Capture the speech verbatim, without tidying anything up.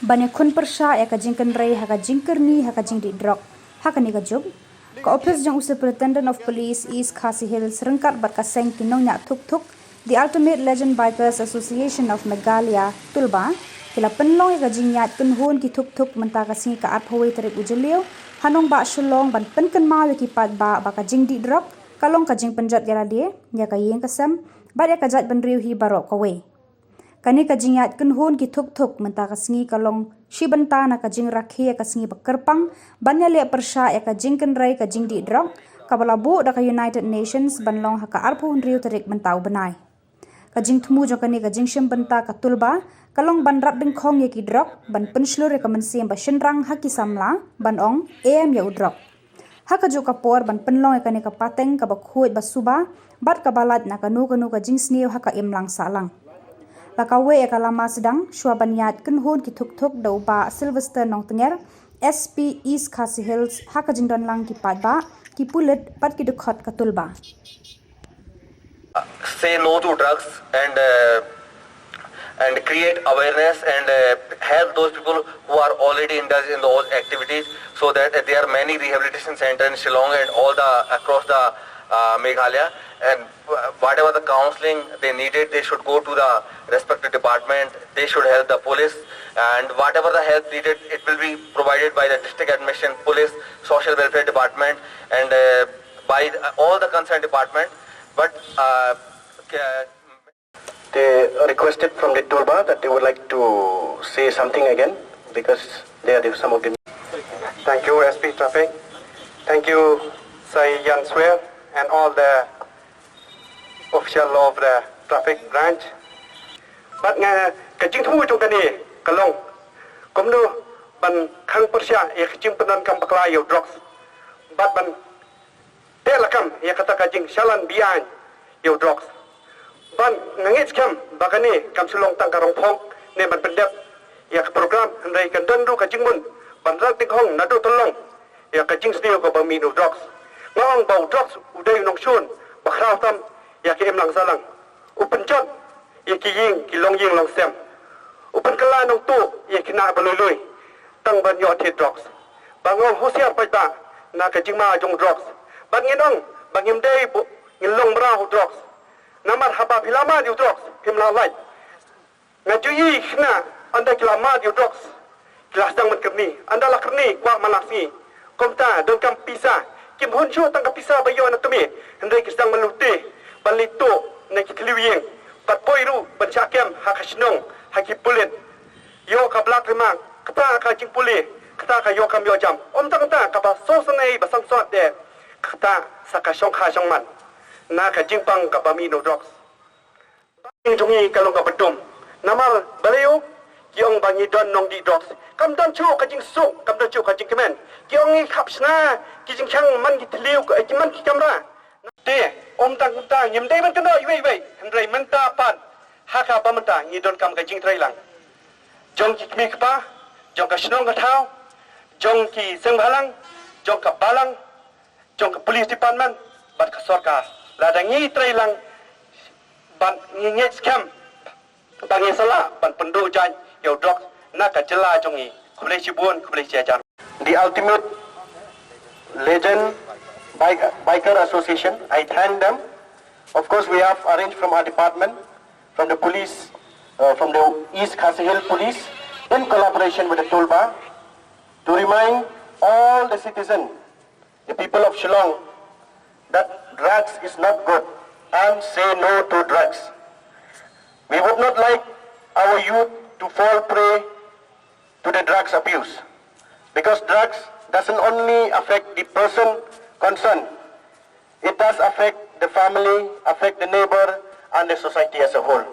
Ban ïakhun pyrshah ïa ka jingkynrei ha ka jingkyrni ha ka jingdih drok. Ha kane ka juk, ka ophis jong u Superintendent of Police East Khasi Hills ryngkat bad ka seng ki nongñiah thuk thuk, The Ultimate Legend Bikers Association of Meghalaya, Tulba, ki la pynlong ïa ka jingïaid kynhun ki thuk thuk mynta ka sngi ka arphew tarik u Jylliew, ha nongbah Shillong ban pynkynmaw ïa ki paidbah ba ka jingdih drok ka long ka jingpynjot ïa lade, ïa ka ïing ka sem, bad ïa ka jaitbynriew hi baroh kawei. Kane ka jingïaid kynhun ki thuk thuk mynta ka sngi ka long shi bynta na ka jingrakhe ïa ka sngi ba kyrpang ban ïaleh pyrshah ïa ka jingkynrei ka jingdih drok, kaba la buh da ka United Nations ban long ha ka arphew hynriew tarik mynta u bnai. Ka jingthmu jong kane ka jingshim bynta ka Tulba ka long ban rat dyngkhong ïa ki drok, ban pynshlur ïa ka mynsiem ba shynrang ha ki samla, ban ong em ïa u drok. Ha kajuh ka por ban pynlong ïa kane ka pateng kaba khuid ba suba bad kaba lait na kano kano ka jingsniew ha ka imlang sahlang. La kawei ïa ka lama sdang shuwa ban ïaid kynhun ki thuk thuk da u Bah Sylvester Nongtnger, S P East Khasi Hills, ha ka jingdon lang ki paidbah, ki pulit bad ki dkhot ka Tulba. Say no to drugs and uh, and create awareness and uh, help those people who are already indulged in those activities, so that there are many rehabilitation centers in Shillong and all the across the uh, Meghalaya, and whatever the counseling they needed, they should go to the respective department. They should help the police, and whatever the help needed, it will be provided by the district admission police, social welfare department, and uh, by all the concerned department. But uh, They requested from the Tulba that they would like to say something again because they are the, some of the. Thank you, S P Traffic. Thank you, Sir Yan Swer, and all the official of the traffic branch. But nga ka jingthmu jong kane ka long kumno ban khang pyrshah ïa ka jingpyndonkam bakla ïa u drugs. But ban Te lakam ïa kata ka jingshalan biang ïa u drugs. Ban nga ngeit skhem ba kane kam shu long tang ka rongphong ne ban pyndep ïa ka program hynrei kan don ruh ka jingmut ban rat ding hong naduh tyllong ïa ka jingsniew kaba mih na u drugs. Nga ong ba u drugs u dei u nongshun ba khraw tam ïa ka imlang sahlang. U pynjot ïa ki ïing ki longïing longsem. U pynkylla nongtuh ïa ki khynnah ba lui lui tang ban ïoh thied drugs. Ba nga ong husiar paidbah na ka jingma jong u drugs. Bad ngin ong ba ngim dei buh ngin long mraw u drugs. Namar haba phi la mad ïa u drugs phim lah lait. Nga ju ïohi khynnah ynda ki la mad ïa u drugs ki la sdang ban kyrni, ynda la kyrni kwah man la sngi. Kumta donkam pisa, kim hun shuh tang ka pisa ba ïoh na tmier, hynrei ki sdang ban lute ban leit tuh na ki thliew ïing bad poi ruh ban shah kem ha ka shnong ha ki pulit. Ïoh ka black remark, kata ka jingpule, kata ka ïoh kam ïoh jam. Ym tang kata, kaba sngewsynei ba sangsot de, kata sa ka shongkha shongman na ka jingpang kaba mih na u drugs. Ba ïing jong ngi ka long kaba dum. Namar balei u ki ong ba ngi don nongdih drugs. Kam don shuh ka jingsuk, kam don shuh ka jingkmen. Ki ong ngi khap shna ki jingkhang man ki thliew, ki man ki kamra. Te ym tang kumta, ngim dei ban kynnoh iwei iwei, hynrei mynta pat ha kaba mynta ngi donkam ka jingtreilang jong ki kmie kpa, jong ka shnong ka thaw, jong ki seng bhalang, jong ka balang, jong ka police department bad ka sorkar. Lada ngi treilang bad ngi ngeit skhem ba ngi sa lah ban pynduh jaiñ ïa u drugs na ka jylla jong ngi. Khublei shibun, khublei shihajar. The Ultimate Legend Bike, Biker Association, I thank them. Of course, we have arranged from our department, from the police, uh, from the East Khasi Hills Police, in collaboration with the Tulba, to remind all the citizens, the people of Shillong, that drugs is not good and say no to drugs. We would not like our youth to fall prey to the drugs abuse, because drugs doesn't only affect the person concerned, it does affect the family, affect the neighbor, and the society as a whole.